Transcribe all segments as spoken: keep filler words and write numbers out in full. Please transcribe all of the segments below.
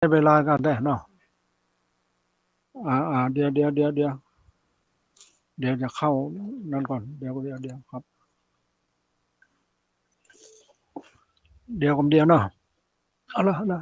เวลาก่อนได้เนาะ อ่า อ่า เดี๋ยว เดี๋ยว เดี๋ยว เดี๋ยว เดี๋ยวจะเข้านั่นก่อน เดี๋ยว เดี๋ยว เดี๋ยวครับ เดี๋ยวกำเดียวเนาะ เอาละ เอาละ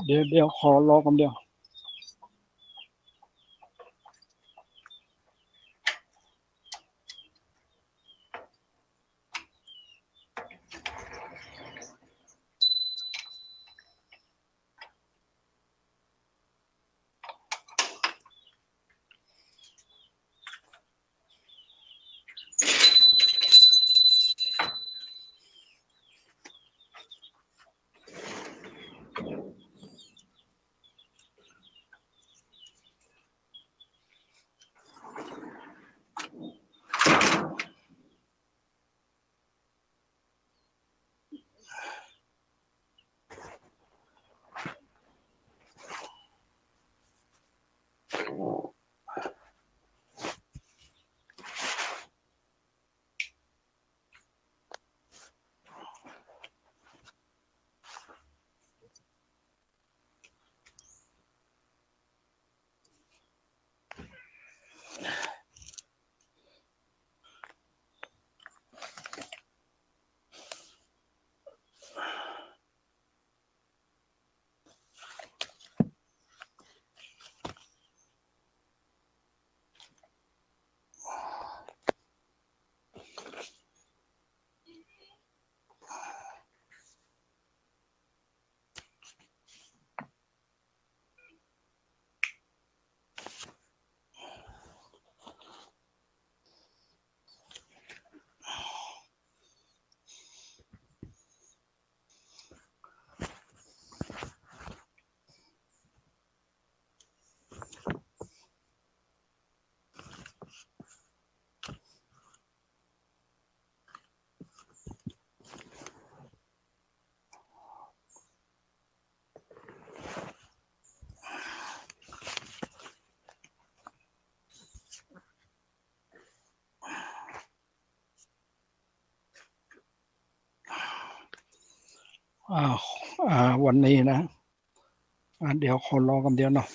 เดี๋ยว เดี๋ยว ขอรอกำเดียวอ้าว อ่า วันนี้นะ อ่า เดี๋ยวขอรอกำเดียวเนาะ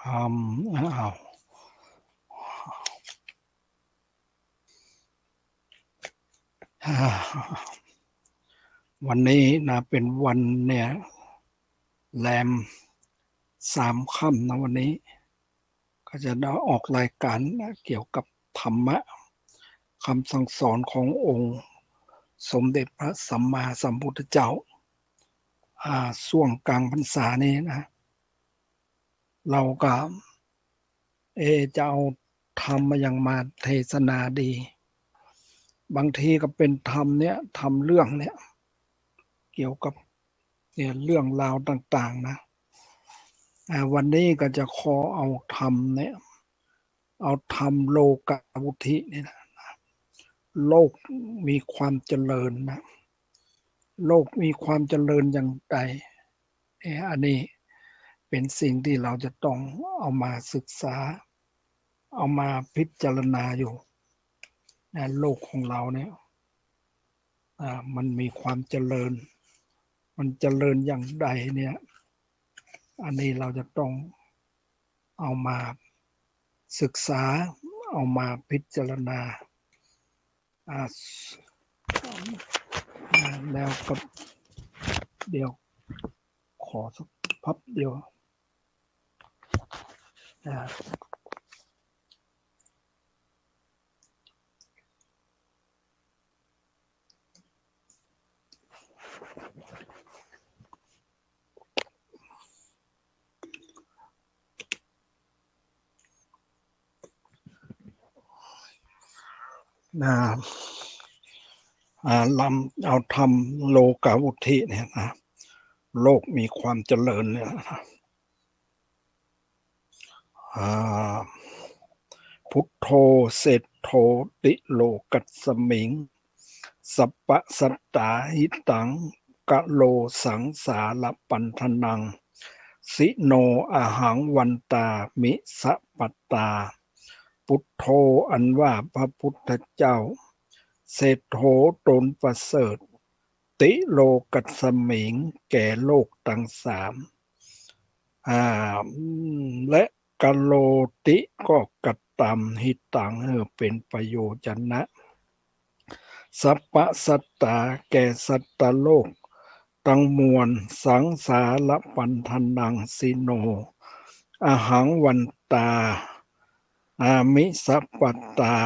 ธรรม อ้าว วันนี้นะ เป็นวันเนี่ย แรมสามค่ำนะ วันนี้ ก็จะได้ออกรายการนะ เกี่ยวกับธรรมะ คำสั่งสอนขององค์สมเด็จพระสัมมาสัมพุทธเจ้า อ่า ช่วงกลางพรรษานี้นะ เราก็ เอะ จะเอาธรรมอะหยังมาเทศนาดี บางทีก็เป็นธรรมเนี่ย ธรรมเรื่องเนี่ย เกี่ยวกับเนี่ย เรื่องราวต่างๆ นะ อ่า วันนี้ก็จะขอเอาธรรมเนี่ย เอาธรรมโลกาวุฒิเนี่ยนะ โลกมีความเจริญนะ โลกมีความเจริญอย่างใด เอะ อันนี้เป็นสิ่งที่เราจะต้องเอามาศึกษา เอามาพิจารณาอยู่นะ โลกของเราเนี่ย อ่า มันมีความเจริญ มันเจริญอย่างใดเนี่ย อันนี้เราจะต้องเอามาศึกษา เอามาพิจารณา อ่า อ่า แล้วก็เดี๋ยวขอสักพับเดียว อ่า นะ อ่า ลำ เอาธรรมโลกาวุฒิเนี่ยนะ โลกมีความเจริญเนี่ยนะ อ่า พุทโธ เศรษฐโธ ติโลกัสสมิง สัพพะสัตตา หิตัง กะโร สังสารปันธนัง สิโน อะหัง วันตามิ สัพพะตา พุทโธ อันว่าพระพุทธเจ้า เศรษฐโธ ตนประเสริฐ ติโลกัสสมิง แก่โลกทั้งสาม อ่า และกะโรติ ก็กระทำ หิตัง หื้อเป็นประโยชนะ สัพพะสัตตา แก่สัตว์โลกทั้งมวล สังสารปันธนัง สิโน อะหัง วันตา อามิ สัพพะตา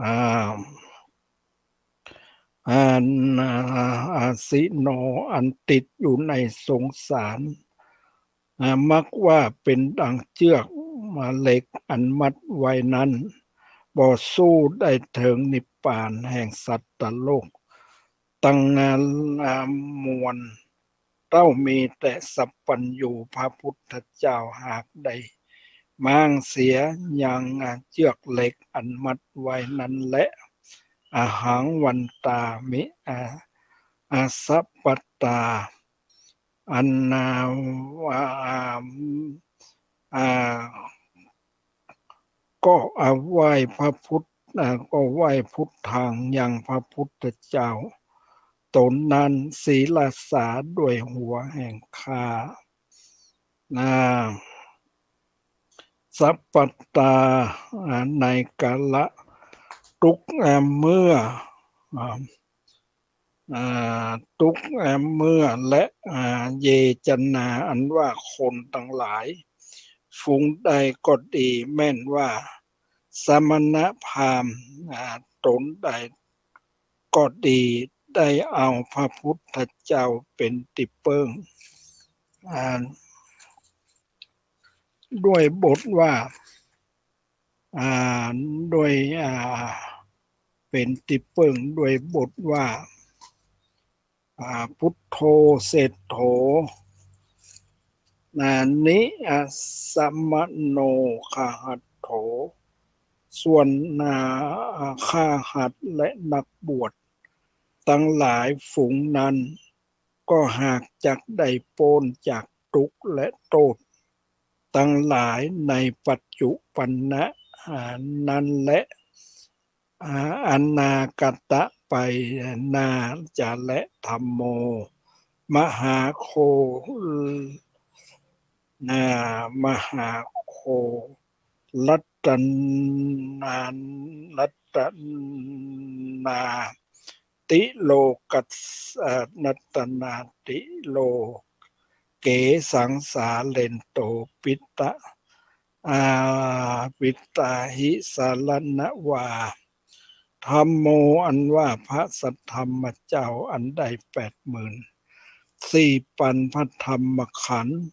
อ่า อ่า อ่า สิโน อันติดอยู่ในสงสาร อ่า มักว่าเป็นดังเจือกเหล็กอันมัดไว้นั้น บ่สู้ได้เถิงนิพพานแห่งสัตว์โลก ตัง อ่า มวล เต้ามีแต่สัพพัญญูพระพุทธเจ้าหากได้ม้างเสียยังเจือกเหล็กอันมัดไว้นั้นแล อะหัง วันตามิ อา อาสัพพะตา อันนา อ่า อ่า ก็เอาไหว้พระพุทธ อ่า ก็ไหว้พุทธัง ยังพระพุทธเจ้าตนนั้น ศิรสา ด้วยหัวแห่งข้า อ่า สัพพะตา อ่า ในกาละทุก อ่า เมื่อ อ่า อ่า ทุก อ่า เมื่อ และ อ่า เยจนา อันว่าคนทั้งหลาย ฝูงใดก็ดี แม้นว่าสมณพราหมณ์ อ่า ตนใดก็ดี ได้เอาพระพุทธเจ้าเป็นตี้เปิ้ง อ่า ด้วยบทว่า อ่า ด้วย อ่า เป็นตี้เปิ้ง ด้วยบทว่า อ่า พุทโธ เศรษฐโธ นา นิ อา สมโน คหัตโถ ส่วน อ่า คหัตถ์และนักบวชทั้งหลายฝูงนั้น ก็หากจักได้ป๊นจากทุกข์และโทษทั้งหลายในปัจจุบันนะ อ่า นั้นแล อ่า อนาคตะไปหน้าจะแล ธัมโม มหาโค อ่า มหาโค รัตนา รัตนา ติโลกัส เอ่อ รัตนา ติโลเก สังสาเรนโต ปิตะ อ่า ปิตาหิ สารณะวา ธัมโม อันว่าพระสัทธรรมเจ้าอันได้แปดหมื่นสี่พันพระธรรมขันธ์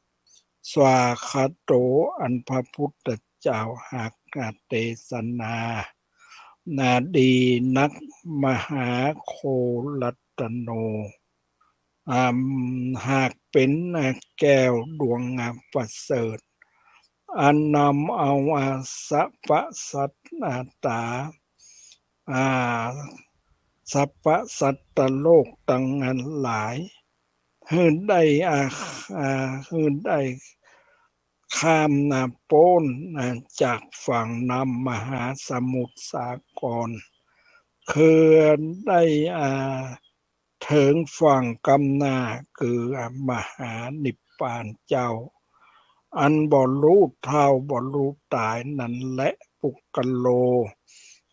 สวาคาโต อันพระพุทธเจ้าหากเตสนา นาดีนัก มหาโครัตโน อ่า หากเป็นแก้วดวงประเสริฐ อันนำเอาอาสัพพะสัตตา อ่า สัพพะสัตว์โลกทั้งหลาย หื้อได้ อ่า อ่า หื้อได้ข้าม อ่า ป๊น อ่า จากฝั่งน้ำมหาสมุทรสาคร คือได้ อ่า เถิงฝั่งก้ำหน้า คือ อ่า มหานิพพ ปานเจ้า อันบ่ฮู้เฒ่าบ่ฮู้ต๋ายนั้นแล ปุคคโล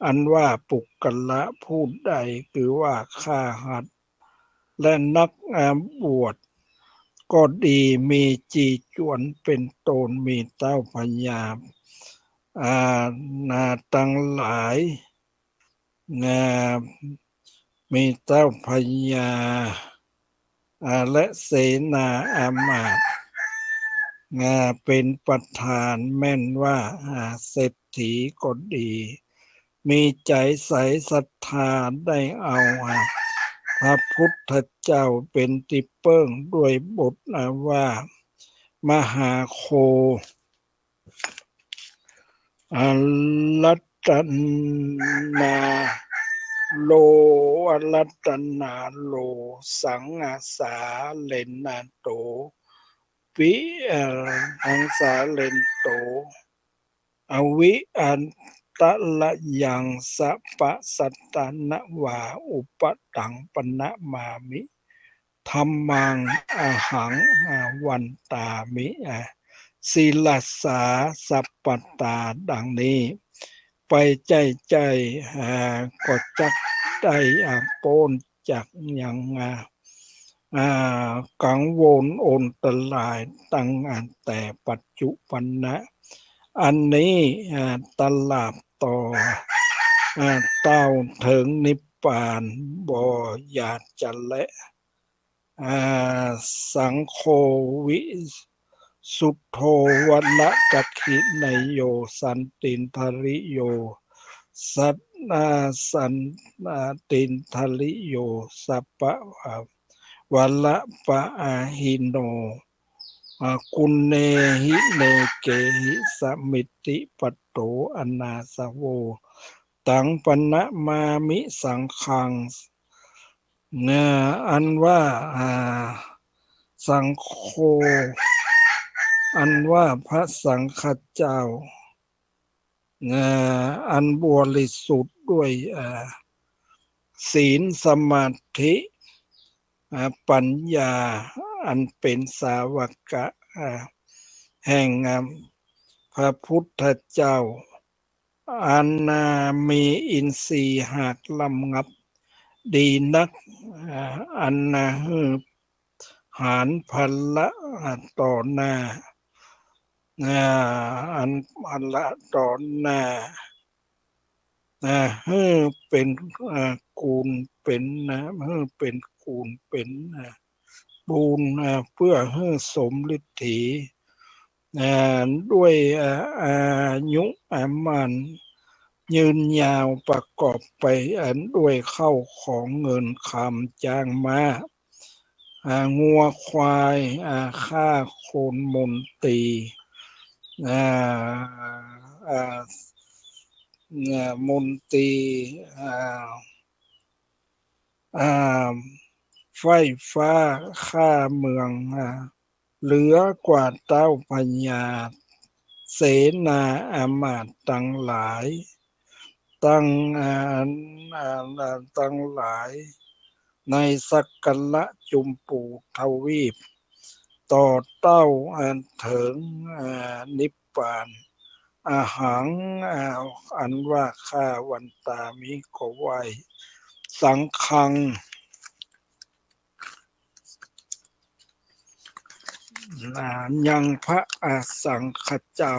อันว่าปุคคละผู้ใด คือว่าคฤหัสถ์ และนัก อ่า บวชก็ดี มีจี๋จวนเป๋นต้น มีเต้าพญา อ่า นาตังหลาย อ่า มีเต้าพญา อ่า และเสนาอามาตย์ อ่า เป๋นประธาน แม่นว่า อ่า เศรษฐีก็ดี มีใจ๋ใสศรัทธาได้เอาพระพุทธเจ้าเป๋นตี้เปิ้งด้วยบทว่า มหาโค อารัตนาโล อารัตนาโล สังสาเรนะโต ปิ เอ่อ สังสาเรนะโต อวิอันตระยัง สะปะสัตตะนะวา อุปะตังปะนะมามิ ธัมมัง อะหัง อา วันตามิ อา ศิรสา สัปปะตา ดังนี้ ไปใจ้ใจ้ อา ก็จักได้ อา ป๊นจากยัง อา อา กังวลอันตราย ตั้งแต่ปัจจุบันนะ อันนี้ อา ตราบต่อ อา เต้าเถิงนิพพาน บ่อย่าจะแล อา สังโฆวิสุทโธ วรทักขิเณโย สันตินทริโย สัต อา สัน อา ตินทริโย สัปปะ อา วรปะอาหิโน อา กุณเณหิเณเกหิ สมิตติปัตโต อนาสโว ตังปะนะมามิ สังฆัง นะ อันว่า อา สังโฆ อันว่าพระสังฆเจ้า นะ อันบริสุทธิ์ด้วย อา ศีล สมาธิ อา ปัญญา อันเป๋นสาวกะ อา แห่ง อา พระพุทธเจ้า อัน อา มีอินทรีย์หากล้ำงับ ดีนัก อา อัน อา หื้อหาญผละ อา ต่อหน้า อา อันผละต่อหน้า อา หื้อเป๋น อา กูลเป๋น อา หื้อเป๋นกูลเป๋น อา บุญ อา เพื่อหื้อสมฤทธี อา ด้วย อา อายุ อา มั่นยืนยาว ประกอบไป อา ด้วยข้าวของเงินคำ จ๊างม้า อา งัวควาย อา ข้าคนมนตรี อา อา อา มนตรี อา อา ไฟฟ้า ข้าเมือง อา เหลือกว่าเต้าพญา เสนาอามาตย์ตังหลาย ตัง อา อา ตังหลาย ในสักกะละจุมปูทวีป ต่อเต้า อา เถิง อา นิพพาน อะหัง อา อันว่าข้า วันตามิ ก็ไหว้ สังฆัง อา ยังพระ อา สังฆเจ้า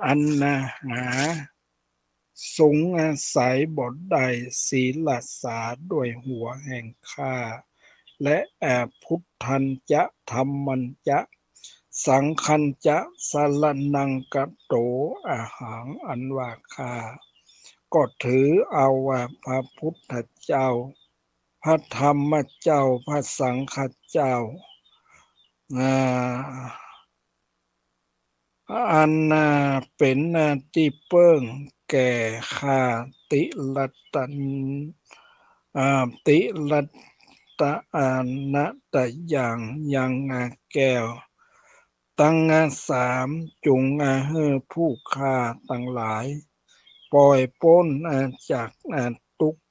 อัน อา หา สุงอาศัยบ่ได้ ศิรสา ด้วยหัวแห่งข้า และ อา พุทธัญจะ ธัมมัญจะ สังฆัญจะ สรณังคโต อะหัง อันว่าข้า ก็ถือเอา อา พระพุทธเจ้า พระธรรมเจ้า พระสังฆเจ้า อา อัน อา เป๋น อา ตี้เปิ้งแก่ข้า ติรัตน อา ติรัตนะตะยัง ยัง อา แก้วตัง อา สาม จุง อา หื้อผู้ข้าตังหลาย ป่อยป๊น อา จาก อา ตุ๊กข์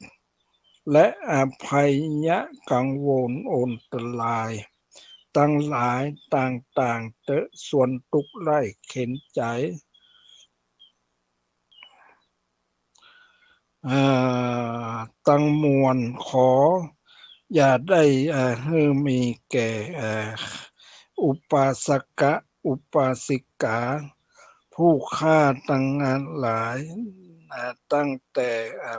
และ อา ภัยยะกังวลอันตราย ตังหลายต่างๆ เต๊อะ ส่วนตุ๊กข์ไร้เข็ญใจ๋ อ่า ตังมวล ขออย่าได้ อ่า หื้อมีแก่ อ่า อุปาสกะ อุปาสิกา ผู้ข้าตังหลาย อ่า ตั้งแต่ อ่า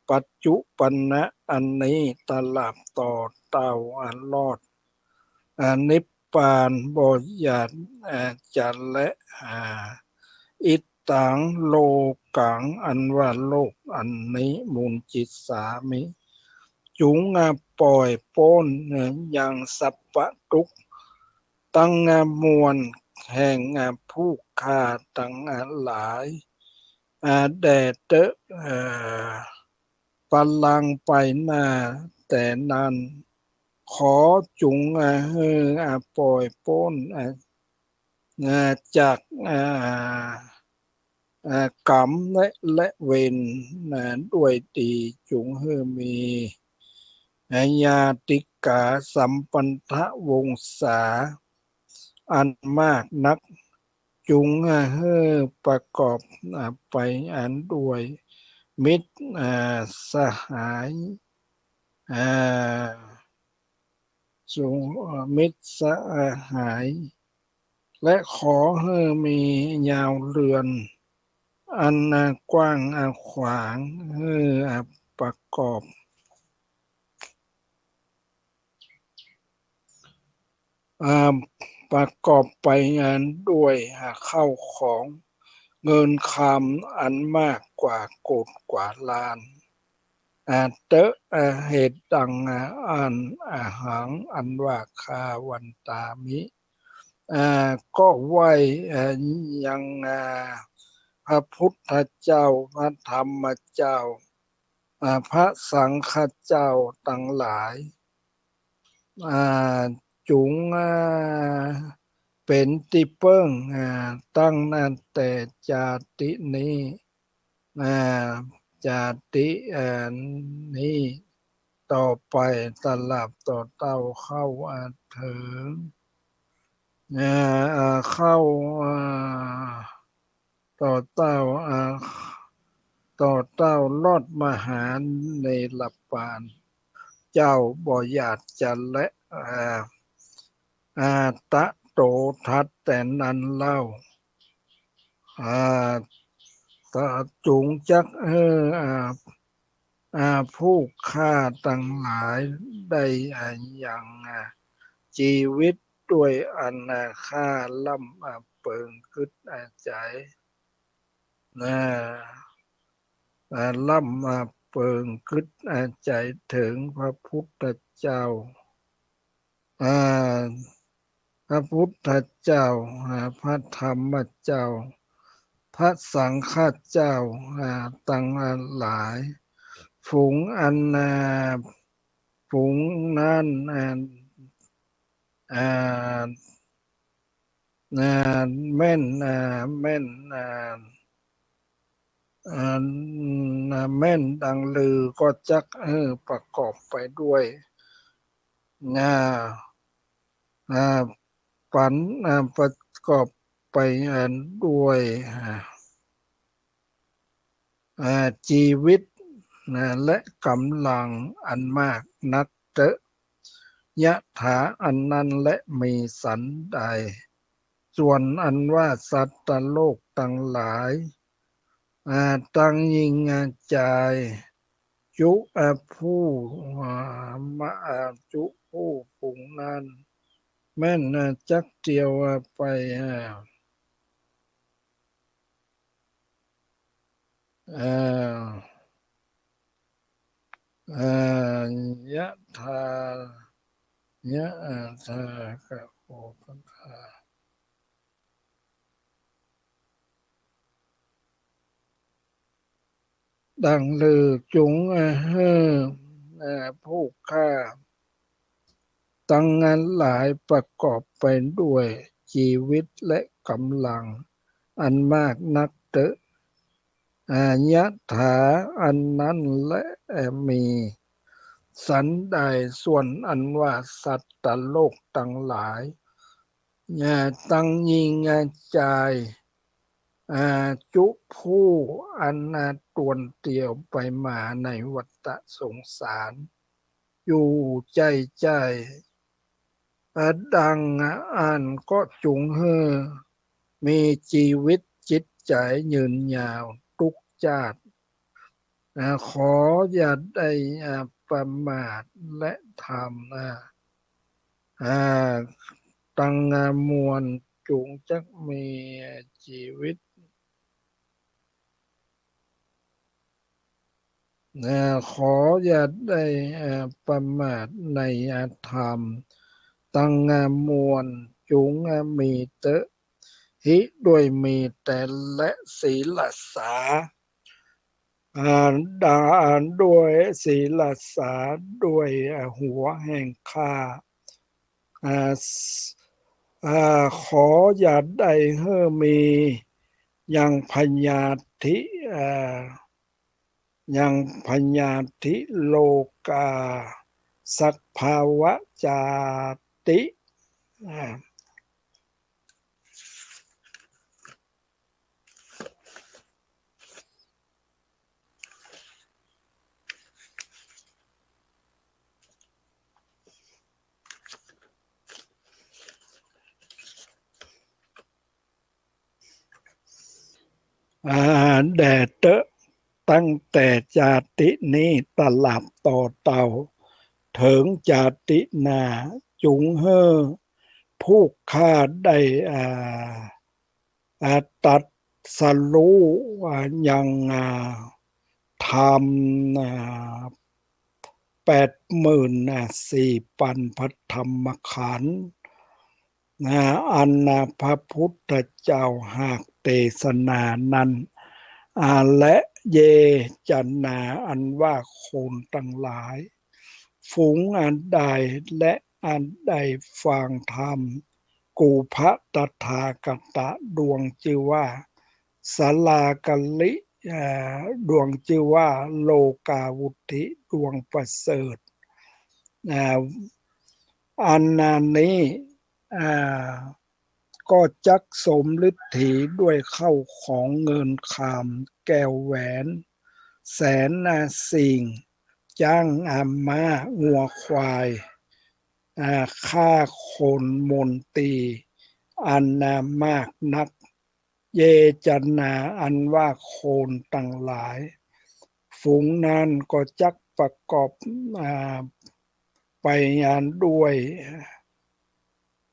ปัจจุบันนะอันนี้ตราบต่อเต้า อ่า รอด อ่า นิพพาน บ่หยาด อ่า จะแล อ่า อิตัง โลกัง อันว่าโลกอันนี้ มุญจิสสามิ จุง อ่า ปล่อยป๊น อ่า ยังสัพพะตุ๊กข์ตัง อ่า มวล แห่ง อ่า ผู้ข้าตังหลาย อ่า แด่เต๊อะ อ่า ปรังไปหน้าแต่นั้น ขอจุง อ่า หื้อ อ่า ปล่อยป๊น อ่า อ่า จาก อ่า อ่า กรรมและ และเวร อ่า ด้วยดี จุงหื้อมี อ่า ญาติกาสัมพันธวงศาอันมากนัก จุงหื้อประกอบ อ่า ไปอันด้วยมิตร อ่า สหาย อ่า จุง อ่า มิตรสหาย และขอหื้อมียาวเรือน อัน อ่า กว้าง อ่า ขวาง หื้อ อ่า ประกอบ อ่า ประกอบไปอันด้วย อ่า ข้าวของเงินคำอันมากกว่าโกฏกว่าล้าน อ่า เต๊อะ อ่า เหตุดัง อ่า อัน อาหัง อันว่าข้า วันตามิ อ่า ก็ไหว้ อ่า ยัง อ่า พระพุทธเจ้า พระธรรมเจ้า อ่า พระสังฆเจ้าตังหลาย อ่า จุง อ่า เป๋นตี้เปิ้ง อ่า ตั้งแต่จาตินี้ อ่า จาติ อ่า นี้ต่อไปตราบต่อเต้าเข้า อ่า เถิง อ่า อ่า เข้า อ่า ต่อเต้า อ่า ต่อเต้ารอดมหาเนรปาน เจ้าบ่หยาดจะแล อ่า อ่า ตะโตทัตแต่นั้นเล่า อ่า ตะ จุงจักหื้อ อ่า อ่า ผู้ข้าตังหลายได้ อ่า ยัง อ่า จีวิตด้วยอัน อ่า ข้าล่ำ อ่า เปิงกึ๊ด อ่า ใจ๋ นะ อ่า ล่ำ อ่า เปิงกึ๊ด อ่า ใจ๋เถิงพระพุทธเจ้า อ่า พระพุทธเจ้า อ่า พระธรรมเจ้า พระสังฆเจ้า อ่า ตังหลาย ฝูงอัน อ่า ฝูงนั้น อ่า อ่า อ่า แม่น อ่า แม่น อ่า อ่า แม่นดังลือก็จักหื้อประกอบไปด้วย อ่า อ่า ปัน อ่า ประกอบไป อ่า ด้วย อ่า อ่า จีวิต นะ และก๋ำลังอันมากนักเต๊อะ ยะถา อันนั้นแล มีสันใด ส่วนอันว่าสัตว์โลกตังหลาย อ่า ตังยิ่ง อ่า จาย จุ อ่า ผู้ อ่า มา อ่า จุผู้ฝูงนั้น แม่น อ่า จักเตียว อ่า ไป อ่า เอ่อ เอ่อ ยะถา ยะ เอ่อ ถากะโข ปะทา ดังลือจุง เอ่อ หื้อ เอ่อ ผู้ข้าตังหลายประกอบไปด้วยจีวิตและก๋ำลังอันมากนักเต๊อะ เอ่อ ยะถา อันนั้นแล เอ่อ มี สันใด ส่วนอันว่าสัตว์โลกตังหลาย อ่า ตังยิง อ่า จาย อ่า จุผู้อัน อ่า ตวนเตียวไปมาในวัฏฏะสงสาร อยู่ใจ้ๆ อ่า ดังอั้นก็จุงหื้อมีจีวิตจิตใจ๋ยืนยาวตุ๊กจาติ อ่า ขออย่าได้ อ่า ประมาทและธรรม อ่า อ่า ตัง อ่า มวลจุงจักมีจีวิต อ่า ขออย่าได้ อ่า ประมาทใน อ่า ธรรม ตัง อ่า มวลจุง อ่า มีเต๊อะ หิ ด้วยมีแต่ และ ศีลสา อ่า ดา ด้วยศีลสา ด้วย อ่า หัวแห่งข้า อ่า ส- อ่า ขออย่าได้หื้อมี ยังพยาธิ อ่า ยังพยาธิโลกา สัพพาวะจาติ อ่า อ่า แด่เต๊อะ ตั้งแต่จาตินี้ตราบต่อเต้า เถิงจาติหน้า จุงหื้อผู้ข้าได้ อ่า อ่า ตรัสรู้ อ่า ยัง อ่า ธรรม อ่า แปดหมื่น อ่า สี่ปันพระธรรมขันธ์ นะ อัน อ่า พระพุทธเจ้าหากเตสนานั้น อ่า และเยจนา อันว่าคนตังหลาย ฝูงอันใด และอันใดฟังธรรม กู่พระตถาคตะดวงจื้อว่า สาลาคลิ อ่า ดวงจื้อว่าโลกาวุตถิ ดวงประเสริฐ อ่า อันนี้ อ่า ก็จักสมฤทธีด้วยข้าวของเงินคำแก้วแหวน แสนนาสิ่ง จ๊างอาม้างัวควาย อ่า ข้าคนมนตรี อันนามากนัก เยจนาอันว่าคนตังหลาย ฝูงนั้นก็จักประกอบ อ่า ไปด้วย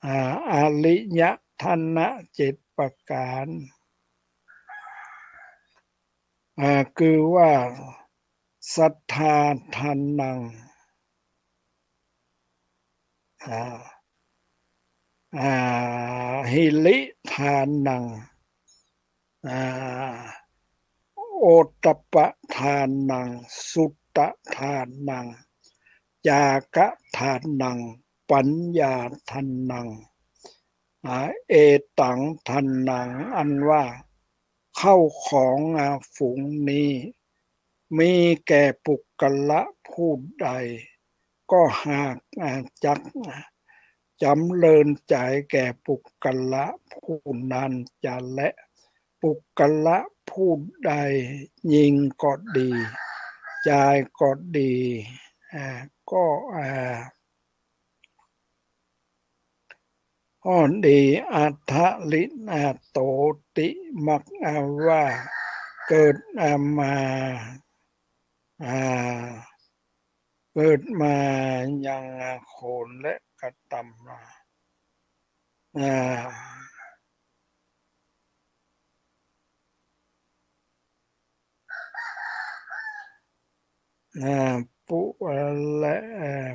อ่า อริยทนะเจ็ดประก๋าน อ่า คือว่า ศรัทธาทานัง อ่า อ่า หิริทานัง อ่า โอตตัปปะทานัง สุตตะทานัง จาคะทานัง ปัญญาทานัง อ่า เอตังทานัง อันว่าข้าวของ อ่า ฝูงนี้ มีแก่ปุคคละผู้ใด ก็หาก อ่า จัก อ่า จ๋ำเริญใจ๋แก่ปุคคละผู้นั้นจะแล ปุคคละผู้ใด ญิงก็ดี จายก็ดี อ่า ก็ อ่า ก็ดี อัฏฐริ อ่า โตติ มัก อ่า ว่า เกิด อ่า มา อ่า เกิดมายัง อ่า คนและกระตำ อ่า อ่า อ่า ปุ และ อ่า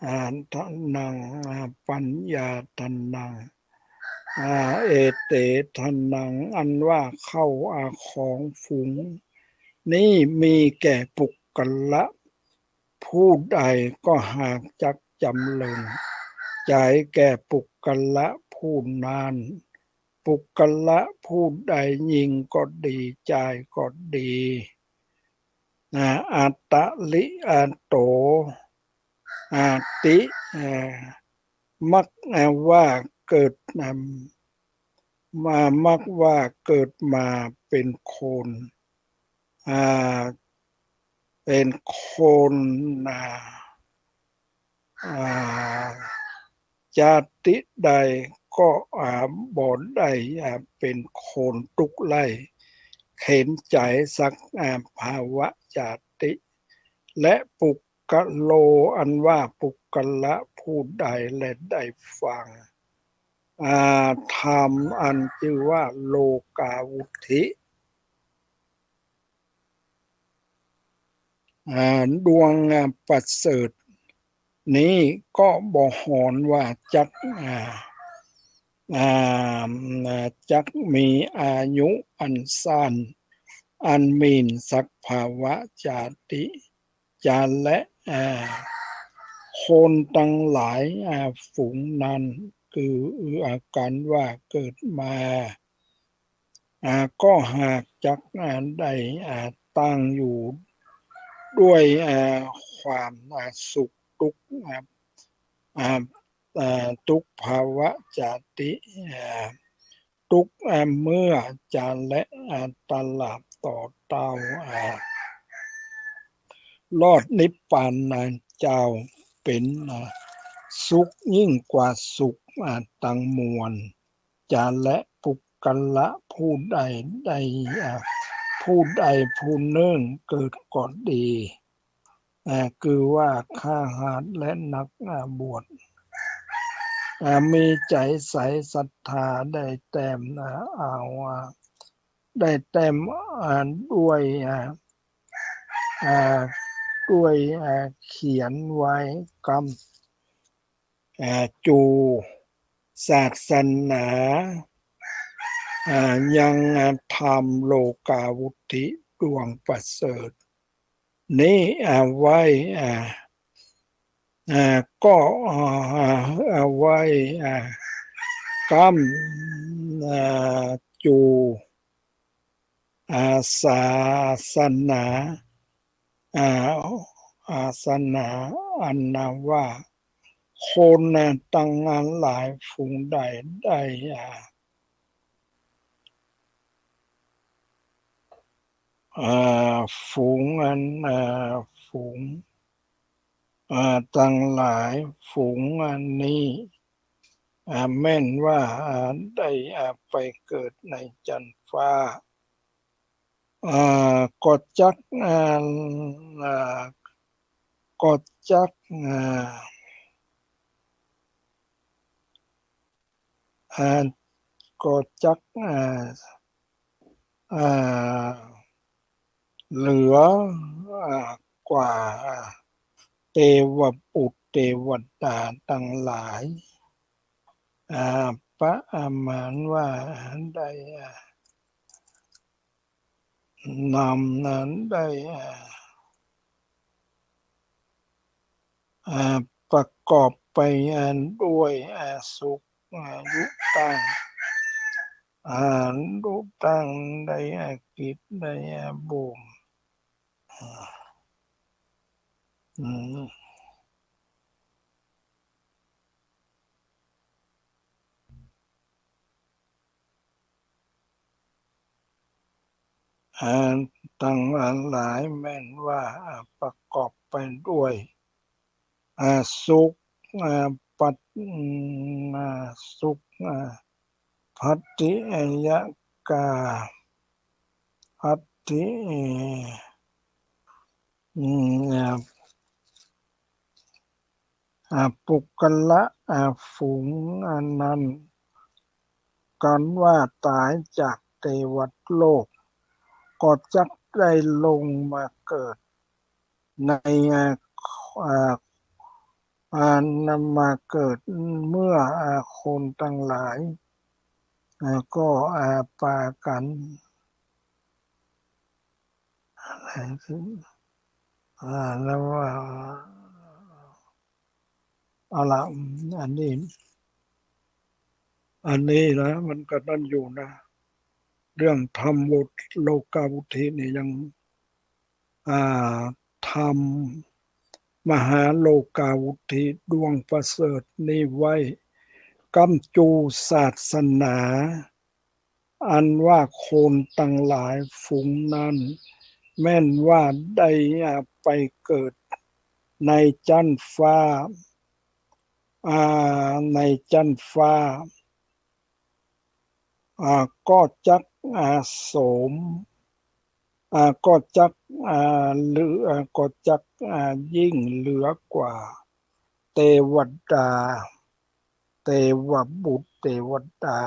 อ่า ทานัง อ่า ปัญญาทานัง อ่า เอเตทานัง อันว่าข้าว อ่า ของฝูงนี้มีแก่ปุคคละผู้ใด ก็หากจักจ๋ำเริญใจ๋แก่ปุคคละผู้นั้น ปุคคละผู้ใด ญิงก็ดี จายก็ดี อา อัตตะริ อา โต อา ติ อา มัก อา ว่าเกิด อา มา มักว่าเกิดมาเป็นคน อา เป็นคน อา อา จาติใดก็ อา บ่ได้ อา เป็นคนตุ๊กข์ไร้เข็ญใจ๋สัก อา ภวจาติ และปุคคโล อันว่าปุคคละผู้ใดแลได้ฟัง อา ธรรมอันจื้อว่าโลกาวุตถิ อา ดวง อา ประเสริฐนี้ก็บ่หอนว่าจัก อา อา จักมีอายุอันสั้น อันหมิ่นสักภวจาติ จาและ อา คนตังหลาย อา ฝูงนั้น คือ อา กันว่าเกิดมา อา ก็หากจัก อา ได้ อา ตั้งอยู่ด้วย อา ความ อา สุขตุ๊กข์ อา อา อา ตุ๊กภวจาติ อา ตุ๊กข์ อา เมื่อจาและ อา ตราบต่อเต้า อา รอดนิพพานนา เจ้า เป็น อา สุขยิ่งกว่าสุข อา ตังมวล จาและปุคคละผู้ใดได้ อา ผู้ใดผู้นึ่งเกิดก็ดี อา คือว่าคฤหัสถ์และนัก อา บวช อา มีใจ๋ใสศรัทธาได้แต้ม อา เอา อา ได้แต้ม อา ด้วย อา อา ด้วย อา เขียนไว้กำ อา จู่ ศาสนา อา ยัง อา ธรรมโลกาวุตถิดวงประเสริฐนี้ อา ไว้ อา อา ก็ อา อา ไว้ อา กำ อา จู่ อา ศาสนา อา อาสนะ อันว่า คนตังหลายฝูงใดได้ อา อา ฝูงอัน อา ฝูง อา ตังหลายฝูงอันนี้ อา แม่นว่า อา ได้ อา ไปเกิดในจั๊นฟ้า อา ก็จัก อา อา ก็จัก อา อา ก็จัก อา อา เหลือ อา กว่า อา เตวปุตรเตวดาตังหลาย อา ประมาณว่าได้ อา นำนั้นได้ อา อา ประกอบไป อา ด้วย อา สุข อา ยุตั้ง อา ยุตั้งได้ อา กิจได้ อา บ่ม อา อืม อา ตังหลายแม่นว่า อา ประกอบไปด้วย อา สุข อา ปัต อา สุข อา ปัตติยกา ปัตติ อืม อา อา ปุคคละ อา ฝูงอันนั้น กันว่าต๋ายจากเตวโลก ก็จักได้ลงมาเกิดใน อา อา อา นำมาเกิดเมื่อ อา คนตังหลาย อา ก็ อา ปากั๋น อะไรคือ อา แล้วว่า เอาละ อันนี้ อันนี้นะ มันก็นั่นอยู่นะ เรื่องธรรมโลกาวุตถินี่ยัง อ่า ธรรม มหาโลกาวุฒิดวงประเสริฐนี้ไว้ ก้ำจูศาสนา อันว่าคนตังหลายฝูงนั้น แม่นว่าได้ อ่า ไปเกิดในจั๊นฟ้า อ่า ในจั๊นฟ้า อ่า ก็จัก อ่า สม อ่า ก็จัก อ่า เหลือ อ่า ก็จัก อ่า ยิ่งเหลือกว่า เตวดา เตวบุตร เตวดา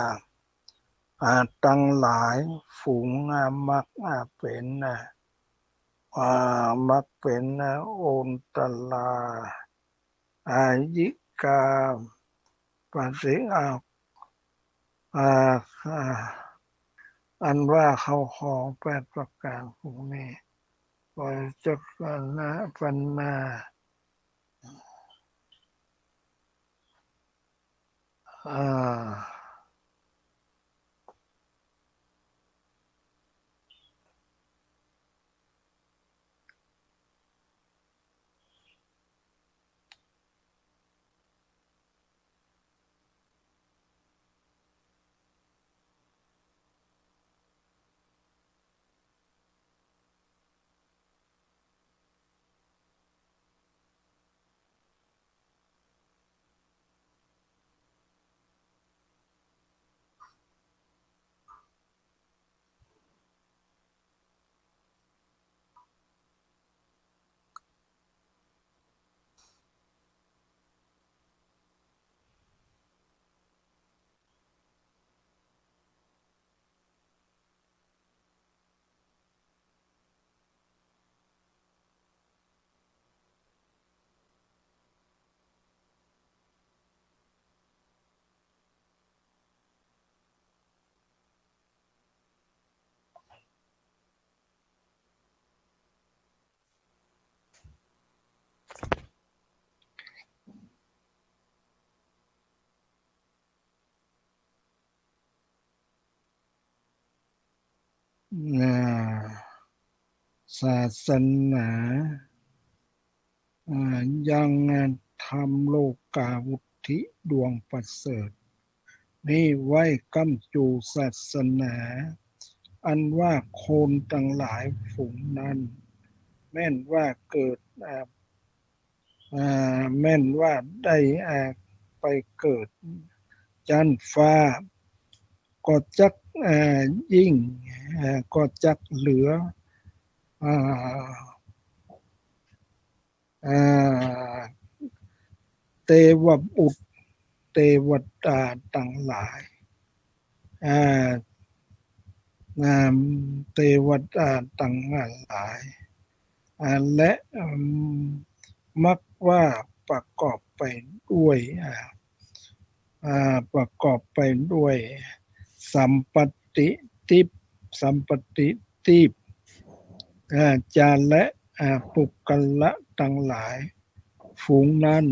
อ่า ตังหลายฝูง อ่า มัก อ่า เป๋น อ่า อ่า มักเป๋น อ่า โอนตรา อายิกา ปฏิอา อ่า อ่า อันว่าเข้าของแปดประก๋านฝูงนี้ ก็จัก อ่า นะ ปันนา อ่า อ่า ศาสนา อ่า ยังธรรมโลกาวุฒิดวงประเสริฐ นี้ไว้ก้ำจูศาสนา อันว่าคนตังหลายฝูงนั้น แม่นว่าเกิด อ่า อ่า แม่นว่าได้ อ่า ไปเกิดจั๊นฟ้า ก็จัก อ่า ยิ่ง อ่า ก็จักเหลือ อ่า อ่า เตวบุตร เตวดาตังหลาย อ่า อ่า เตวดาตังหลาย อ่า และ อืม มักว่าประกอบไปด้วย อ่า อ่า ประกอบไปด้วยสัมปติทิพย์ สัมปติทิพย์ อ่า จาและ อ่า ปุคคละตังหลาย ฝูงนั้น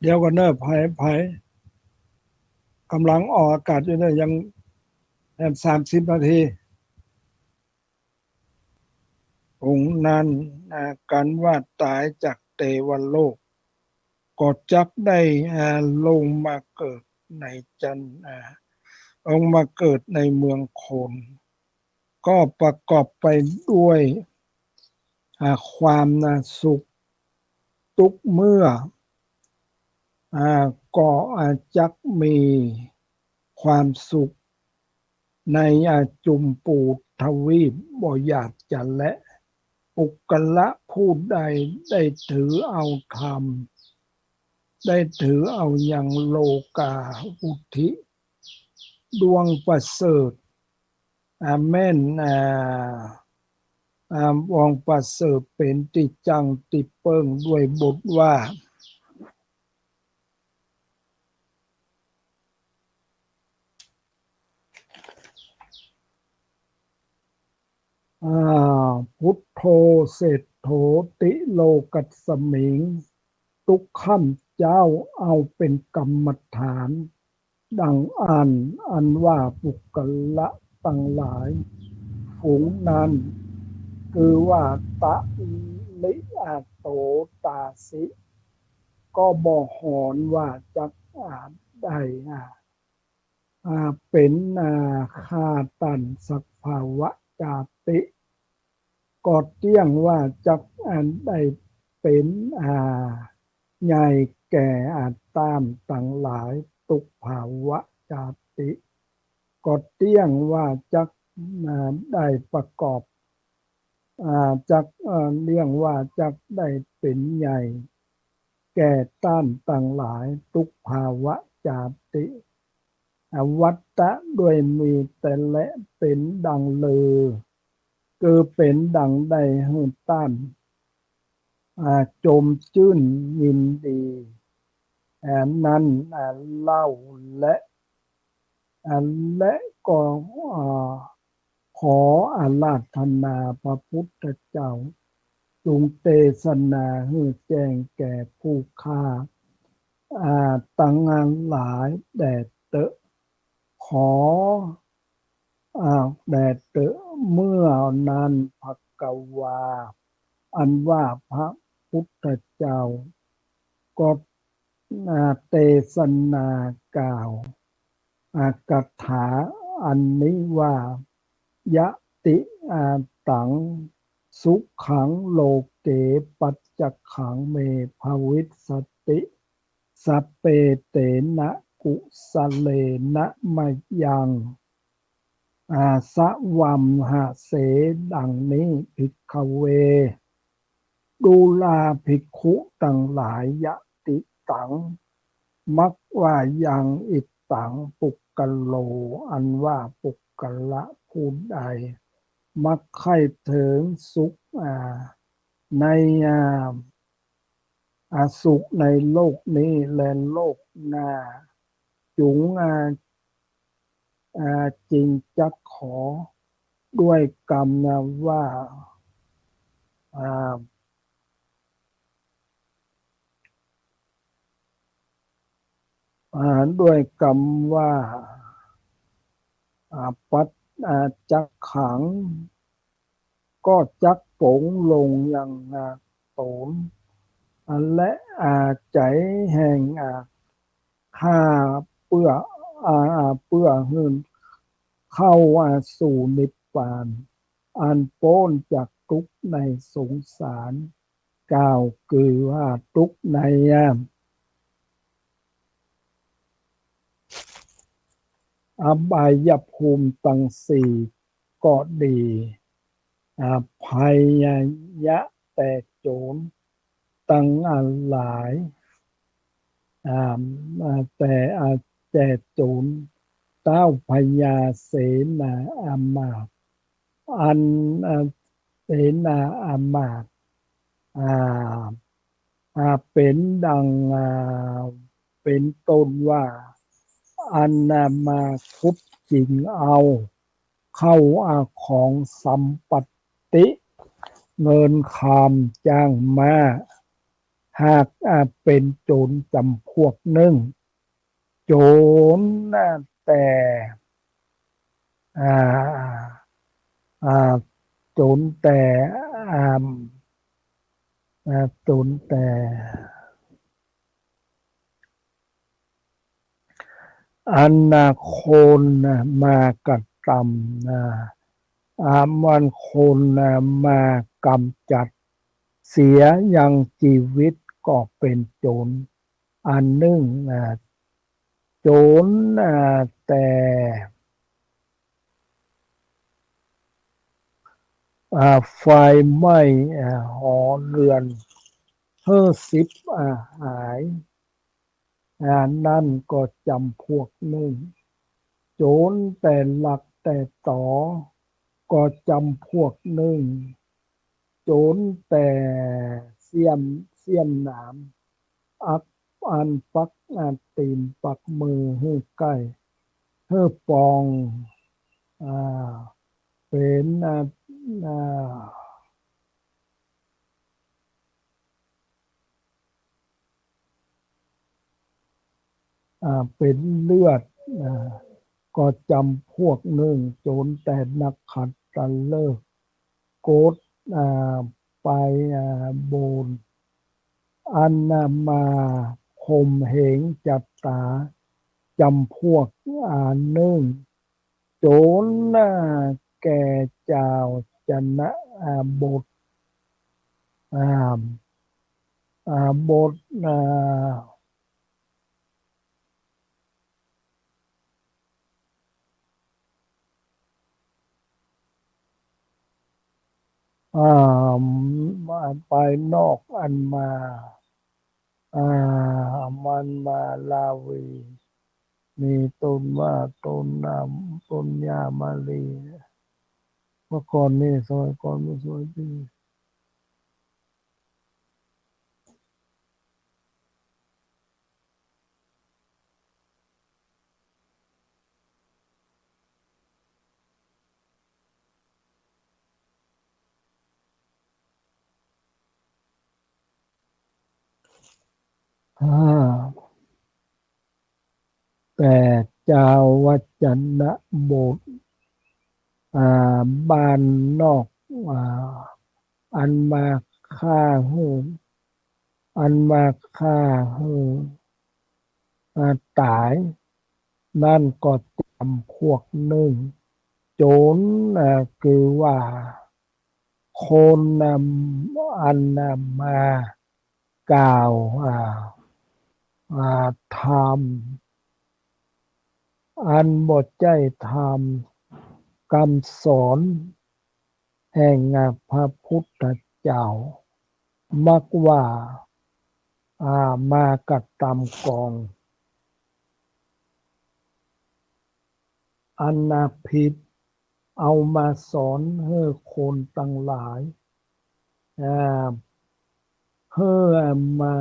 เดี๋ยวก่อนเน่อ ไผ ไผ ก๋ำลังออกอากาศอยู่เน่อ ยังแหมสามสิบนาที องค์นั้น อ่า กันว่าต๋ายจากเตวโลก ก็จักได้ อ่า ลงมาเกิดในจั๊น อ่า ลงมาเกิดในเมืองคน ก็ประกอบไปด้วย อ่า ความ อ่า สุข ทุกเมื่อ อ่า ก็ อ่า จักมีความสุข ใน อ่า จุมปูทวีปบ่อยากจะแล ปุคคละผู้ใดได้ถือเอาธรรม ได้ถือเอายังโลกาวุฒิ ดวงประเสริฐ อ่า แม่น อ่า อ่า ดวงประเสริฐเป๋นตี้จั้งตี้เปิ้งด้วยบทว่า อ่า พุทโธเศรษฐโถติโลกัสมิง ตุ๊กข้าพเจ้าเอาเป๋นกรรมฐาน ดังอั้น อันว่าปุคคละตังหลาย ฝูงนั้น คือว่า ตะลิ อะ โต ตาสิ ก็บ่หอนว่าจัก อา ได้ อา อา เป๋น อา ข้าต้านสัพพาวะจาติ ก็เตี้ยงว่าจัก อา ได้เป๋น อา ใหญ่แก่ อา ต้านตังหลาย ตุ๊กภาวะจาติ ก็เตี้ยงว่าจัก อา ได้ประกอบ อา จัก เอ่อ เตี้ยงว่าจักได้เป๋นใหญ่ แก่ต้านตังหลาย ตุ๊กภาวะจาติ อา วัตตะ ด้วยมีแต๊แล เป๋นดังลือ คือเป๋นดังได้หื้อต้าน อา จมจื้นยินดี อา นั้น อา เล่าแล อา และก็ อา ขออาราธนาพระพุทธเจ้า จงเตสนาหื้อแจ้งแก่ผู้ข้า อา ตังหลายแด่เต๊อะ ขอ อา แด่เต๊อะ เมื่อนั้นภควา อันว่าพระพุทธเจ้า ก็ อา เตสนากล่าว อา คาถาอันนี้ว่า ยะติ อา ตัง สุขัง โลเก ปัจจคขัง เม ภวิสสติ สัพเพ เตนะ กุสะเลนะ มะยัง อา สะวัมหะเส ดังนี้ ภิกขเว ดูราภิกขุตังหลาย ยะติตัง มักว่ายัง อิตตัง ปุคคโล อันว่าปุคคละผู้ใด มักใค่เถิงสุข อา ใน อา อา สุขในโลกนี้และโลกหน้า จุง อา อา จึงจักขอด้วยกำว่า อา อา ด้วยกำว่า อา ปัจ อา จคขัง ก็จักปลงลงยัง อา ต๋น อา และ อา ใจ๋แห่ง อา ข้าเปื้อ อา อา เปื้อหื้อเข้า อา สู่นิพพาน อันป๊นจากตุ๊กข์ในสงสาร กล่าวคือว่าตุ๊กข์ใน อา อบายภูมิตังสี่ก็ดี อา ภัยยะแต่โจ๋รตังหลาย อา อา แต่ อา แต่โจ๋รเต๊าพญาเสนาอามาตย์ อัน อา เสนาอามาตย์ อา อา เป๋นดัง อา เป๋นต้นว่า อันนามาขุดจิงเอา เข้า อา ของสัมปัตติ เงินคำจ้างม้า หาก อา เป๋นโจ๋รจ๋ำพวกนึ่ง โจ๋ร อา แต่ อา อา โจ๋รแต่ อา อา โจ๋รแต่ อันนาคนมากระตำ อา อา มันคนมากำจัด เสียยังจีวิตก็เป๋นโจ๋ร อันนึ่ง อา โจ๋ร อา แต่ อา ไฟไหม้ อา หอเฮือน หื้อสิบ อา หาย อา นั้นก็จ๋ำพวกนึ่ง โจ๋รแต่ลักแต่ต๋อ ก็จ๋ำพวกนึ่ง โจ๋รแต่เสี้ยม เสี้ยมหนาม อัก อันปัก อา ตี๋นปักมือหื้อใก้ หื้อปอง อา เป๋น อา อา อา เป๋นเลือด อา ก็จ๋ำพวกนึ่ง โจ๋รแต่นักขัตตฤกษ์ โกศ อ่า ไป อ่า โบสถ์ อันมาข่มเหงจัตต๋า จ๋ำพวก อ่า นึ่ง จ๋น อ่า แก่จาวจนะ อ่า บท อ่า อ่า บท อ่า อ่า ไปนอกอันมา อ่า มันมาลาวี มีต้นว่าต้นน้ำ ต้นหญ้ามาลี เมื่อก่อนนี่ สมัยก่อนนี่ สมัยที่ อ่า แต่จาวจนะบท อ่า บ้านนอก อ่า อันมาฆ่าหื้อ อันมาฆ่าหื้อ อ่า ต๋าย นั้นก็จ๋ำพวกนึ่ง จ๋น อ่า คือว่า คนนำ อันนำมากล่าว อ่า อ่า ธรรม อันบ่ใจ้ธรรม กำสอน แห่ง อ่า พระพุทธเจ้า มักว่า อ่า มากระตำกอง อันน่าผิด เอามาสอนหื้อคนตังหลาย อ่า หื้อมา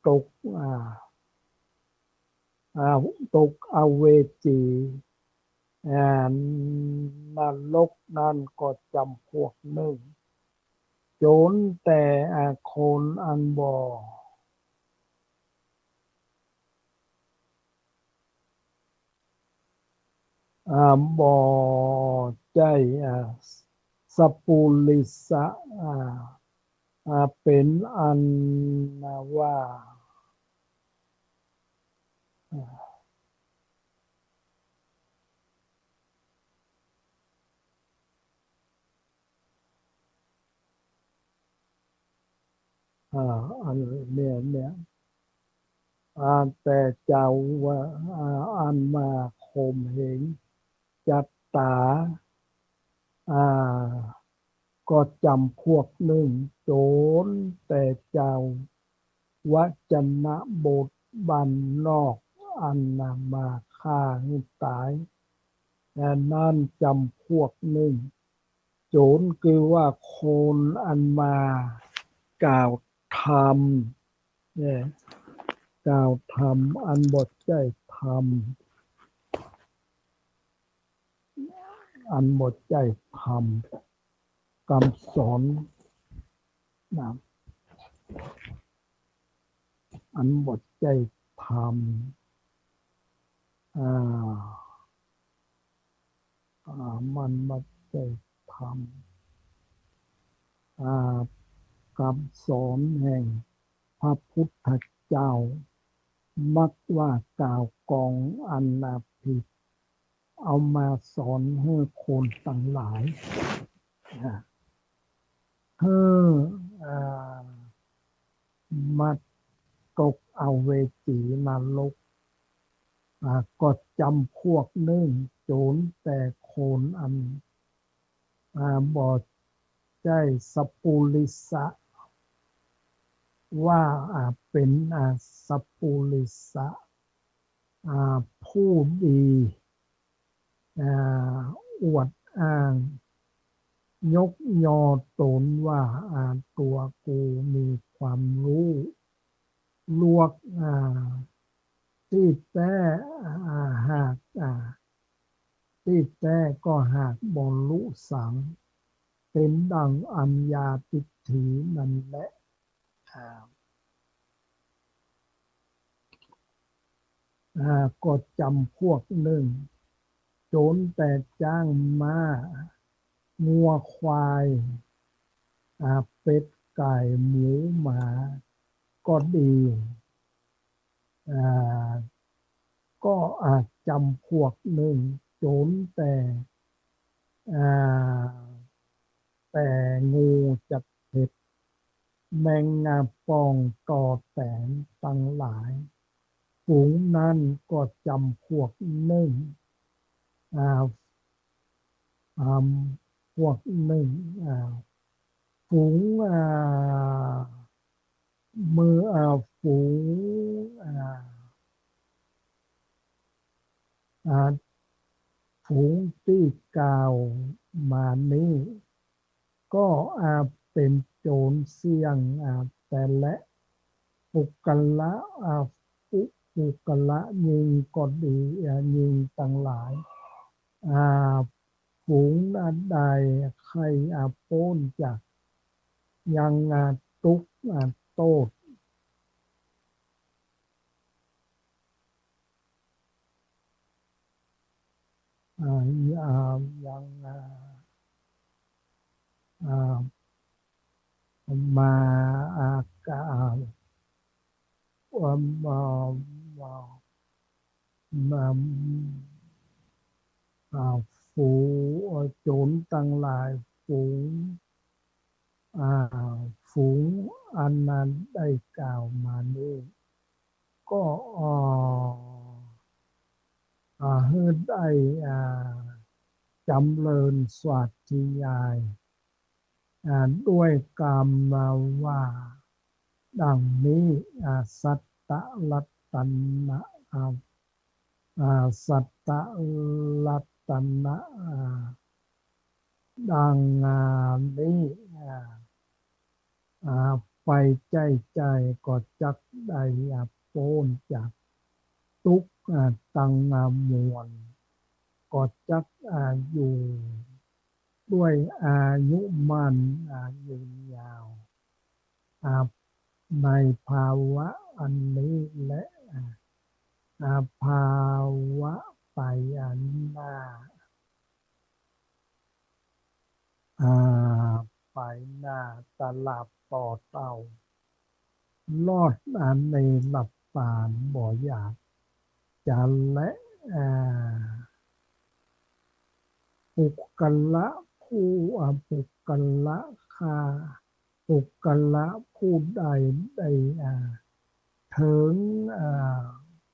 ตก อ่า อ่า ตกอเวจี อ่า นรกนั้นก็จ๋ำพวกนึ่ง จ๋นแต่ อ่า คนอันบ่ อ่า บ่ใจ้ อ่า สปุริสะ อ่า อ่า เป๋นอันว่า อ่า อ่า อันเนี่ย เนี่ย อ่า แต่จาว อ่า อันมาข่มเหงจัตต๋า อ่า ก็จ๋ำพวกนึ่ง จ๋นแต่จาวจนะบทบ้านนอก อันมาฆ่าหื้อต๋าย อันนั้นจ๋ำพวกนึ่ง จ๋นคือว่าคนอันมากล่าวธรรม เนี่ย กล่าวธรรมอันบ่ใจ้ธรรม อันบ่ใจ้ธรรม กำสอน นะ อันบ่ใจ้ธรรม อ่า อ่า มันบ่ใจ้ธรรม อ่า กำสอนแห่งพระพุทธเจ้า มักว่ากล่าวกองอันน่าผิด เอามาสอนหื้อคนตังหลาย อ่า หื้อ อ่า มาตกอเวจีนรก อ่า ก็จ๋ำพวกนึ่ง จ๋นแต่คนอัน อ่า บ่ใจ้สปุริสะ ว่า อ่า เป๋น อ่า สปุริสะ อ่า ผู้ดี อ่า อวดอ้าง ยกยอต๋นว่า อ่า ตั๋วกูมีความฮู้ ลวก อ่า ตี้แต๊ อ่า หาก อ่า ตี้แต๊ก็หากบ่ฮู้สัง เป๋นดังอัมยาทิฏฐินั้นแล อ่า อ่า ก็จ๋ำพวกนึ่ง จ๋นแต่จ๊างม้า งัวควาย อ่า เป็ดไก่หมูหมาก็ดี อ่า ก็ อ่า จ๋ำพวกนึ่ง จ๋นแต่ อ่า แต่งูจักเห็ด แมงป่องต่อแตนตังหลาย ฝูงนั้นก็จ๋ำพวกนึ่ง อ่า อ่า พวกนึ่ง อ่า ฝูง อ่า เมื่อ อ่า ฝูง อ่า อ่า ฝูงตี้กล่าวมานี้ ก็ อ่า เป๋นโจ๋รเสี้ยง อ่า แต่ละปุคคละ อ่า ปุ ปุคคละญิงก็ดี อ่า ญิงตังหลาย อ่า ฝูงอันใดใค่ อ่า ป๊นจาก ยัง อ่า ตุ๊กข์ อ่า โต้ษ อ่า อ่า ยัง อ่า อ่า มา อ่า กะ อ่า อ่า อ่า อ่า อ่า ฝูง อ่า โจ๋รตังหลาย ฝูง อ่า ฝูงอันนั้นได้กล่าวมานี้ ก็ อ่า อ่า หื้อได้ อ่า จ๋ำเริญสาธยาย อ่า ด้วยกำว่า ดังนี้ อ่า สัตตะรัตนะ อ่า อ่า สัตตะรัตนะ อ่า ดัง อ่า นี้ อ่า อ่า ไปใจ้ใจ้ก็จักได้ อ่า ป๊นจากตุ๊กข์ อ่า ตัง อ่า มวล ก็จัก อ่า อยู่ ด้วยอายุมั่น อ่า ยืนยาว อ่า ในภาวะอันนี้และ อ่า อ่า ภาวะไปอันหน้า อ่า ไปหน้าตราบต่อเต้า รอดอันในหลับปานบ่อยากจะแล อ่า ปุคคละผู้ อ่า ปุคคละข้า ปุคคละผู้ใดได้ อ่า เถิง อ่า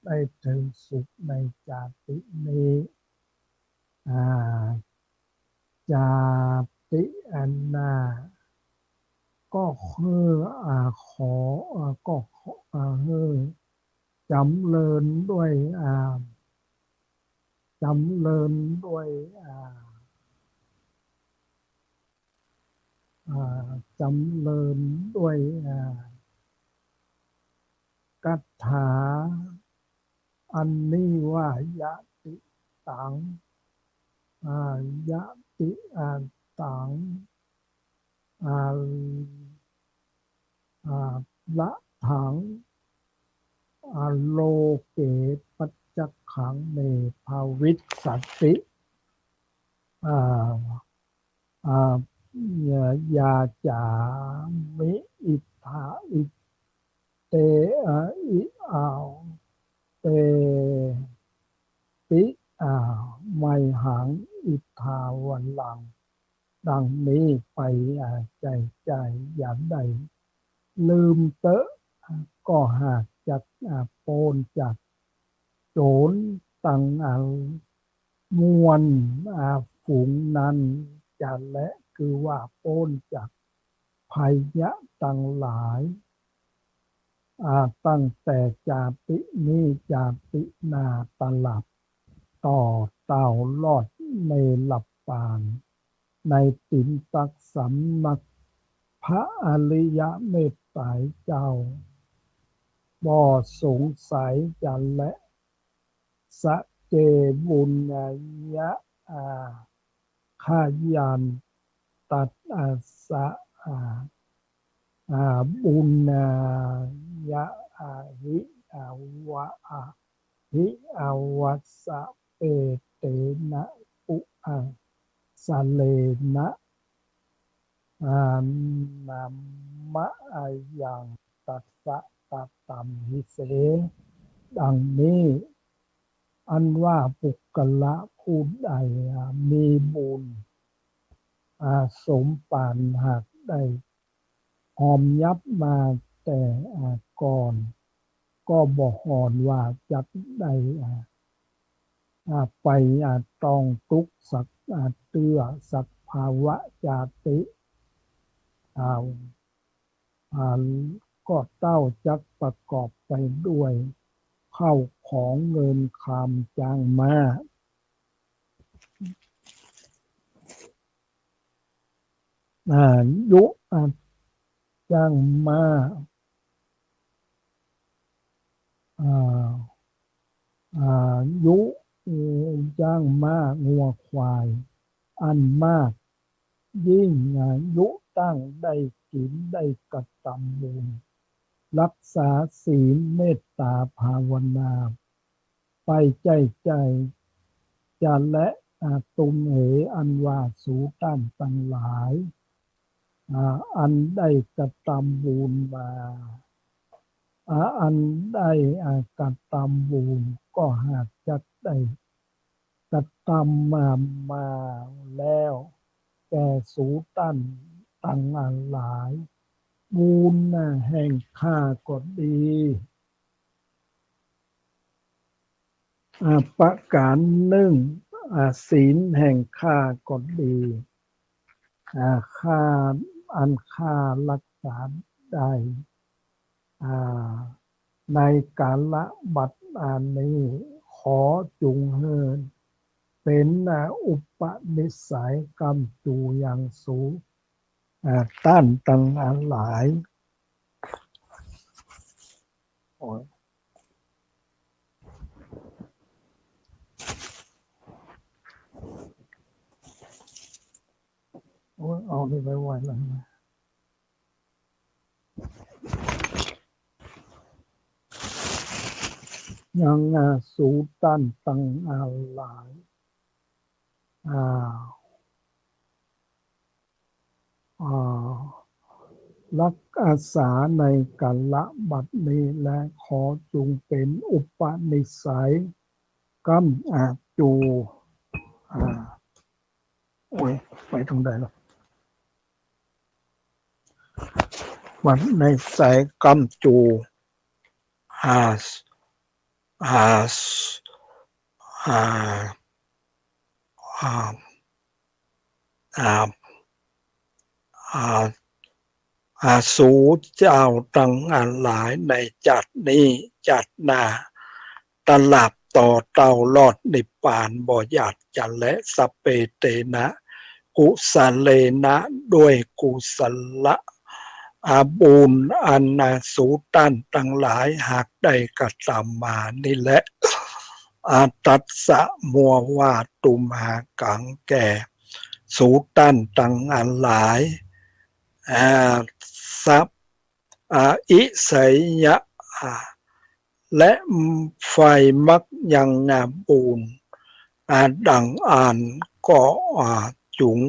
ได้เถิงสุขในจาตินี้ อ่า จาติอันหน้า ก็คือ อ่า ขอ อ่า ก็ขอ อ่า หื้อจ๋ำเริญด้วย อ่า จ๋ำเริญด้วย อ่า อ่า จ๋ำเริญด้วย อ่า คาถาอันนี้ว่า ยะติตัง อ่า ยะติ อ่า ตัง อ่า อ่า ละถัง อ่า โลเก ปัจจักขัง เม ภวิสสติ อ่า อ่า ยา ยาจามิ อิทธา อิ เต อะ อิ อา เต ปิ อา ไมหัง อิทธาวัลลัง ดังนี้ไป อ่า ใจ้ใจ้ อย่าได้ลืมเต๊อะ ก็หากจัก อ่า ป๊นจากโจ๋รตังอัน มวล อ่า ฝูงนั้นจะแล คือว่าป๊นจากภัยยะตังหลาย อ่า ตั้งแต่จาตินี้จาติหน้าตราบต่อเต้ารอดในหลับปาน ในตินตักสำนักพระอริยะเมตไตรเจ้า บ่สงสัยจะแล สะเจ บุญญะ อา ขยันตัด อา สะ อา อา บุญญะ อา หิ อาวะ อา หิ อาวะสะ เป เตนะ ปุ อา สะเลนะ อา นะมะ อายัง ตัสสะ กะตัมหิเส ดังนี้ อันว่าปุคคละผู้ใด อา มีบุญ อา สมปรารถนา หากได้หอมยับมาแต่ อา ก่อน ก็บ่หวั่นว่าจักได้ อา อา ไป อา ต้องตุ๊กข์สัก อา เตื้อ สัพพะวะจาติ อา อา ก็เต้าจักประกอบไปด้วยข้าวของเงินคำจ้างม้า อา ยุ อา จ้างม้า อา อา ยุ เอ่อ จ้างม้างัวควายอันมาก ยิ่ง อา ยุตั้งได้กิ๋นได้กระตำบุญ รักษาศีลเมตตาภาวนา ไปใจ้ใจ้ จะแล อา ตุมเห อันว่าสูต้านตังหลาย อา อันได้กระตำบุญมา อา อันได้ อา กระตำบุญ ก็หากจักได้กระตำมา มาแล้วแก่สูต้านตังหลาย บุญ อา แห่งข้าก็ดี อา ประก๋านนึ่ง อา ศีลแห่งข้าก็ดี อา ข้า อันข้ารักษาได้ อา ในกาละบัดนี้ ขอจุ่งหื้อเป๋น อา อุปนิสัยก้ำจูยังสู อา ต้านตังหลาย โอ๊ย โอ๊ย เอานี่ไว้ไวแล้วนะ ยัง อา สูต้านตังหลาย อา อา รักษาในกาละบัดนี้ และขอจุ่งเป๋นอุปนิสัยก้ำ อา จู อา โอ๊ย ไปตรงใดล่ะ วันในสายก้ำจู อา อา อา อา อา อา อา สูเจ้าตังหลายในจาตินี้จาติหน้า ตราบต่อเต้ารอดนิพพานบ่หยาดจะแล สัพเพเตนะ กุสะเลนะ ด้วยกุศละ อา บุญอัน อา สูต้านตังหลายหากได้กระตำมานี้แล อา ตัสสะ มัวว่า ตุมหากัง แก่สูต้านตังหลาย อา สัพ อา อิสยะ อา และใฝ่มักยัง อา บุญ อา ดังอั้นก็ อา จุ่ง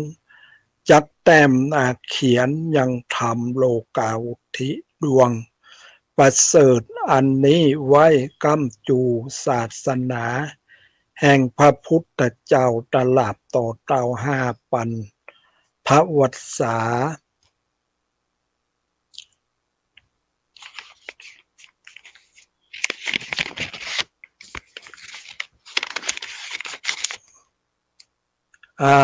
จักแต้ม อา เขียนยังธรรมโลกาวุตถิดวงประเสริฐอันนี้ไว้ก้ำจูศาสนาแห่งพระพุทธเจ้าตราบต่อเต้าห้าปันพระวรรษา อา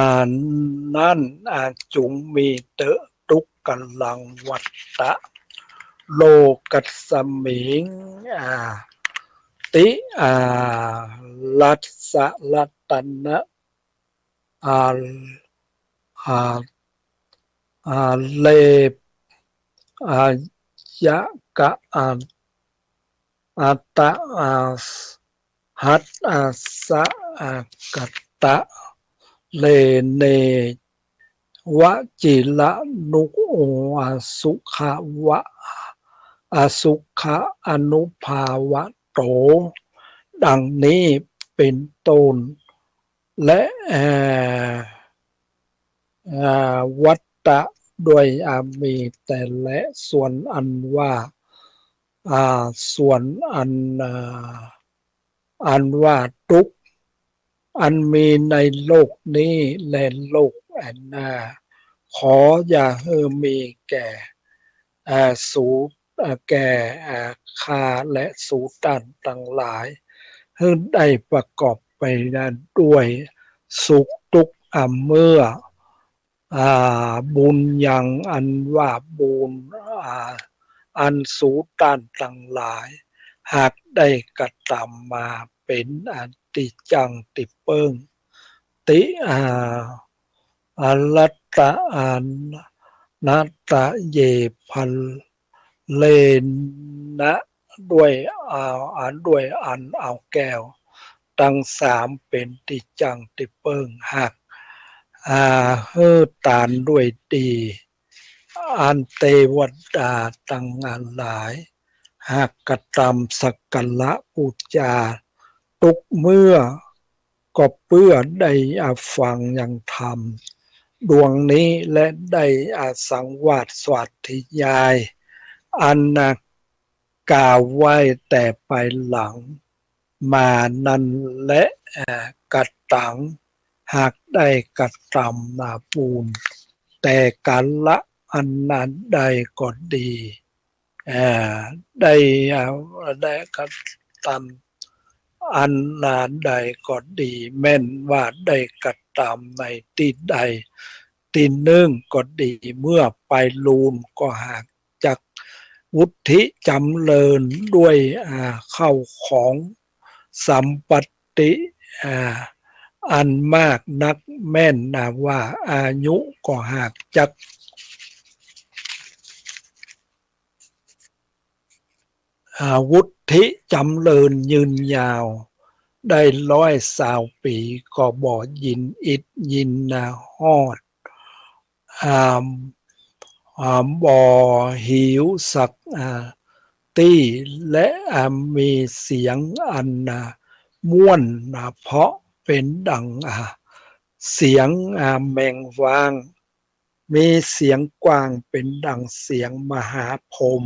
นั้น อา จุ่งมีเต๊อะ ทุกขัง วัฏฏะ โลกัสมิง อา ติ อา รัสสะ รัตนะ อา อา อา เลป อา ยะกะ อา อัตตะ อา หัต อา สะ อา กัตตะ เลเน วะจิระนุ อา สุขะ วะ อา สุขะ อนุภาวะโต ดังนี้เป๋นต้น และ เอ่อ เอ่อ วัตตะ ด้วย อา มีแต่และส่วนอันว่า อ่า ส่วนอัน อ่า อันว่าตุ๊กข์ อันมีในโลกนี้และโลกอันหน้า ขออย่าหื้อมีแก่ อ่า สู อ่า แก่ อ่า ข้าและสูต้านตังหลาย หื้อได้ประกอบไปด้วยสุขตุ๊กข์ อ่า เมื่อ อ่า บุญยังอันว่าบุญ อ่า อันสูต้านตังหลาย หากได้กระตำมาเป๋นอันตี้จั่งตี้เปิ้ง ติ อ่า อรัตตะ อานัตตะเย พะเลนะ ด้วยเอา อ่า ด้วยอันเอาแก้วตังสามเป๋นตี้จั่งตี้เปิ้ง หาก อ่า หื้อตานด้วยดี อันเตวดาตังหลาย หากกระตำสักการะปู๋จา ตุ๊กเมื่อ ก็เปื้อได้อาฟังยังธรรมดวงนี้ และได้อาสังวาสสาธยาย อันนากล่าวไว้แต่ไปหลังมานั้นแล อ่า กตัง หากได้กระตำมาบุญ แต่กาละอันนั้นใดก็ดี อ่า ได้ อ่า ได้กระตำอันนั้นใดก็ดี แม่นว่าได้กระตำในตี้ใดตี้นึ่งก็ดี เมื่อไปลูนก็หากจักวุฒิจ๋ำเริญด้วย อ่า เข้าของสัมปัตติ อ่า อันมากนัก แม่นนาว่าอายุก็หากจัก อ่า วุฒิจ๋ำเริญยืนยาวได้ร้อยซาวปี๋ ก็บ่ยินอิดยินนาฮอด อ่า อ่า บ่หิวสัก อ่า ตี้ และ อ่า มีเสียงอัน อ่า ม่วน อ่า เพราะเป๋นดั่ง อ่า เสียง อ่า แมงว้าง มีเสียงกว้างเป๋นดั่งเสียงมหาพรหม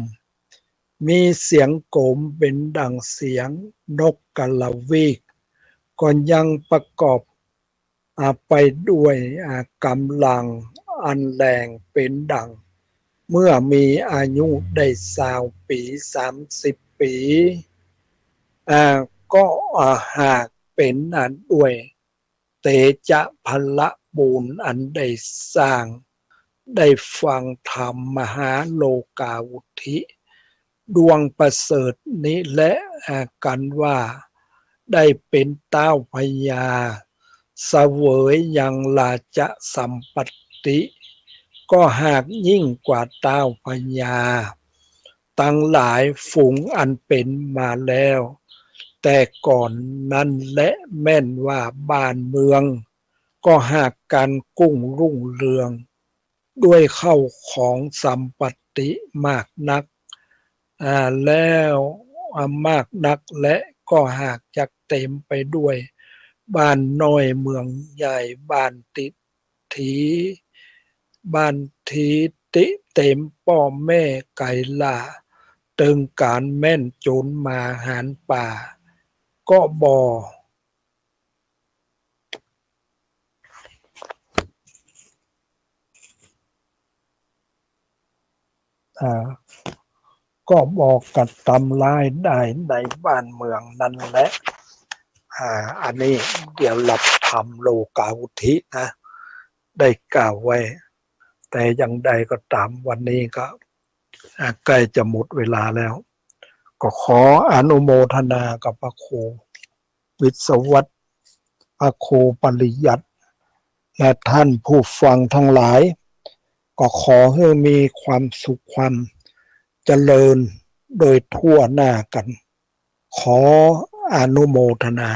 มีเสียงโกมเป๋นดั่งเสียงนกกาละวีก ก็ยังประกอบ อ่า ไปด้วย อ่า ก๋ำลังอันแรงเป๋นดั่ง เมื่อมีอายุได้ซาวปี๋ สามสิบปี๋ อ่า ก็ อ่า หากเป๋นอันด้วย เตจะพละบุญอันได้สร้าง ได้ฟังธรรมมหาโลกาวุฒิ ดวงประเสริฐนี้แล อ่า กันว่าได้เป๋นต้าวพญา เสวยยังราชสัมปัตติ ก็หากยิ่งกว่าต้าวพญา ตังหลายฝูงอันเป๋นมาแล้ว แต่ก่อนนั้นแล แม่นว่าบ้านเมือง ก็หากการกุ้งรุ่งเรือง ด้วยเข้าของสัมปัตติมากนัก อ่า แล้ว อ่า มากนัก และก็หากจักเต๋มไปด้วยบ้านน้อยเมืองใหญ่ บ้านติ ถี บ้านถีติเต๋มป้อแม่ไก๋หล้า เติงก๋านแม่นโจรหมาหานป่า ก็บ่ อ่า ก็บ่กระตำร้ายได้ในบ้านเมืองนั้นแล อ่า อันนี้เดี๋ยวรับธรรมโลกาวุฒินะ ได้กล่าวไว้ แต่อย่างใดก็ต๋าม วันนี้ก็ อ่า ใก้จะหมดเวลาแล้ว ก็ขออนุโมทนากับพระครูวิศวัตร พระครูปริยัติ และท่านผู้ฟังทั้งหลาย ก็ขอหื้อมีความสุขความเจริญโดยทั่วหน้ากั๋น ขออนุโมทนา